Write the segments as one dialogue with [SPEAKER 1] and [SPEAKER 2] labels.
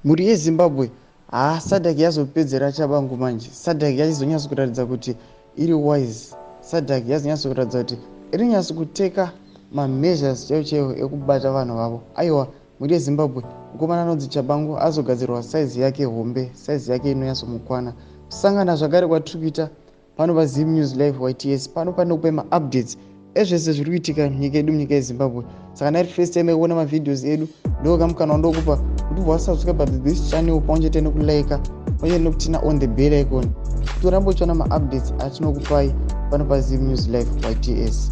[SPEAKER 1] Mhuri yeZimbabwe, haa, SADC yazopedzera Tshabangu manje. SADC yachizonyatso kuratidza kuti iri wise. SADC yazonyatso kuratidza kuti inonyatso kuteka mameasures chaivo chaivo ekubata vanhu vavo. Aiwa, mhuri yeZimbabwe, mukomana anonzi Tshabangu azogadzirwa saizi yake hombe, saizi yake inonyatsomukwana. Kusangana zvakare kwatiri kuita pano paZim News Live YTS, pano pane kupai maupdates ezvese zviri kuitika munyika yedu, munyika yeZimbabwe. Saka nairi first time yekuona mavideos edu, ndokamukana wandokupa kuti ubva wasubscribe to this channel, pamwe chete nekulike, pamwe chete nekuturn on the bell icon, kuti urambe uchiona maupdates atinokupai pano paZim News Live YTS.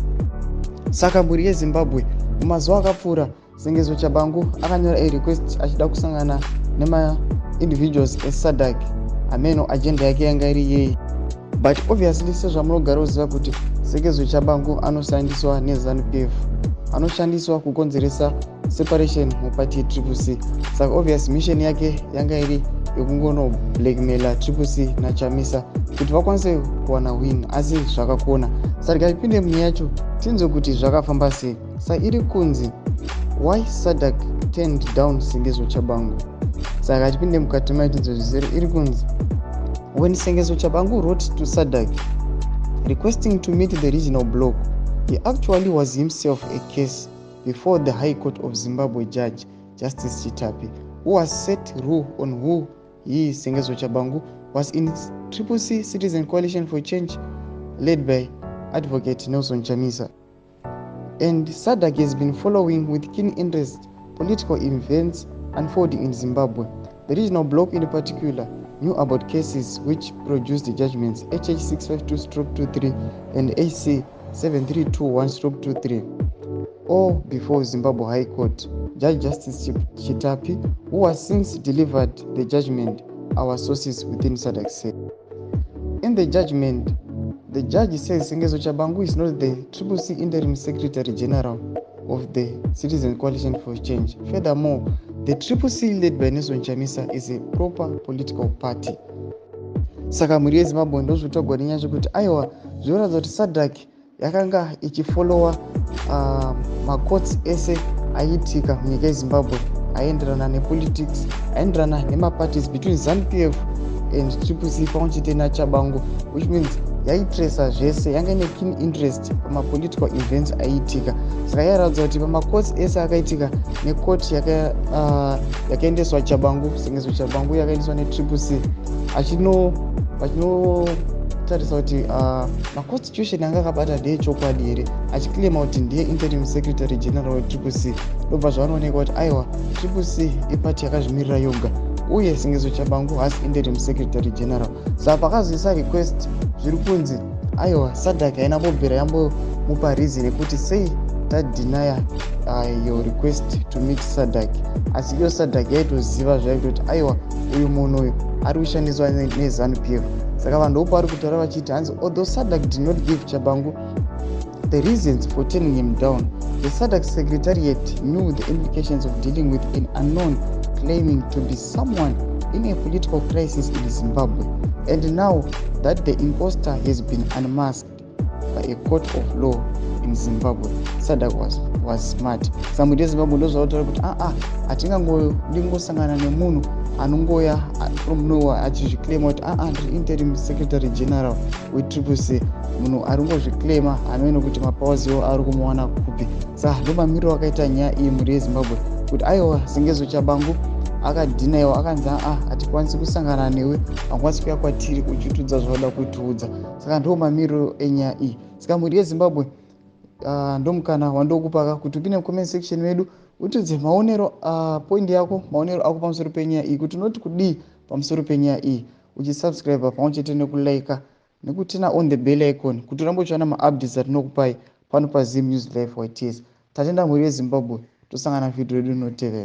[SPEAKER 1] Saka mhuri yeZimbabwe, mumazuva akapfuura Sengezo Tshabangu akanyora arequest achida kusangana nemaindividuals eSADC. Hameno agenda yake yanga iri yei, but obviously, sezvamunogara kuziva kuti Sengezo Tshabangu anoshandiswa neZANU PF, anoshandiswa kukonzeresa separation mupati yeTriple C. Saka obvious mission yake yanga iri yekungono blackmaila Triple C naChamisa kuti vakwanise kuwana win, asi zvakakona. Saka tikapinde munyaya yacho, tinzwe kuti zvakafamba sei. Sa iri kunzi, "Why SADC turned down Sengezo Tshabangu?" Saka achipinde mukati mayo, tinzwe zvizere. Iri kunzi, "When Sengezo Tshabangu wrote to SADC requesting to meet the regional bloc, he actually was himself a case before the High Court of Zimbabwe judge, Justice Chitapi, who was set rule on who he, Sengezo Tshabangu, was in Triple C, Citizen Coalition for Change, led by Advocate Nelson Chamisa. And SADC has been following with keen interest political events unfolding in Zimbabwe. The regional bloc in particular knew about cases which produced judgments HH 652/23 and HC 7321/23, all before Zimbabwe High Court Judge Justice Chitapi, who has since delivered the judgment, our sources within SADC said. In the judgment, the judge says Sengezo Tshabangu is not the Triple C interim secretary general of the Citizen Coalition for Change. Furthermore, the Triple C led by Nelson Chamisa is a proper political party." Saka mhuri yeZimbabwe, ndozvotagwa nenyaya kuti aiwa, zvinoratidza kuti SADC yakanga ichifollowa macourts ese aiitika munyika yeZimbabwe, aienderana nepolitics, aienderana nemaparties between ZANU PF and Triple C pamwe chete naTshabangu, which means yaitresa zvese, yanga ine keen interest pamapolitical events aiitika. Saka yairatidza kuti pamacourts ese akaitika, necourt yakaendeswa Tshabangu, Sengezo Tshabangu, yakaendeswa neTriple C, vachinotarisa kuti maconstitution anga akabata ndeyechokwadi here, achiclaima kuti ndiye interim secretary general weTriple C. Ndobva zvavanoonekwa kuti aiwa, Triple C ipati yakazvimirira yoga, uye Sengezo Tshabangu hasi interim secretary general. Saka pakazoisa request, zviri kunzi aiwa, SADC haina kubvira yambomupa reason yekuti sei tadenya your request to meet SADC. Asi iyo SADC yaitoziva zvayo kuti aiwa, uyu munhu uyu ari kushandiswa neZANU PF. Saka vanhu opo vari kutaura vachiti hanzi, "Although SADC did not give Tshabangu the reasons for turning him down, the SADC secretariat knew the implications of dealing with an unknown claiming to be someone in a political crisis in Zimbabwe. And now that the imposter has been unmasked by a court of law in Zimbabwe, SADC was smart." Saka mhuri yeZimbabwe, ndozvautaura kuti aa, hatingangodi ngosangana nemunhu anongoya from nowhere achizviclaima kuti aa, ndiri interim secretary general weTriple C. Munhu ari ngozviclaima, hamene kuti mapowers iwo ari kumuwana kupi. Saka ndomamiriro akaita nyaya iyi, mhuri yeZimbabwe, kuti aiwa, Sengezo Tshabangu akadenyiwa, akanzi aa, hatikwanisi kusangana newe, haukwanisi kuuya kwatiri uchitiudza zvauda kutiudza. Saka ndo mamiriro enyaya iyi. Saka mhuri yeZimbabwe, ndomukana wandokupaka kuti upinde mucomment section medu, utiudze maonero, point yako, maonero ako pamusoro penyaya iyi, kuti unoti kudii pamusoro penyaya iyi, uchisubscribe pamwe chete nekulike nekuturn on the bell icon, kuti urambe uchiwana maupdates atinokupai pano paZim News Life YTS. Tatenda, mhuri yeZimbabwe. Tosangana vhidhiyo redu inotevera.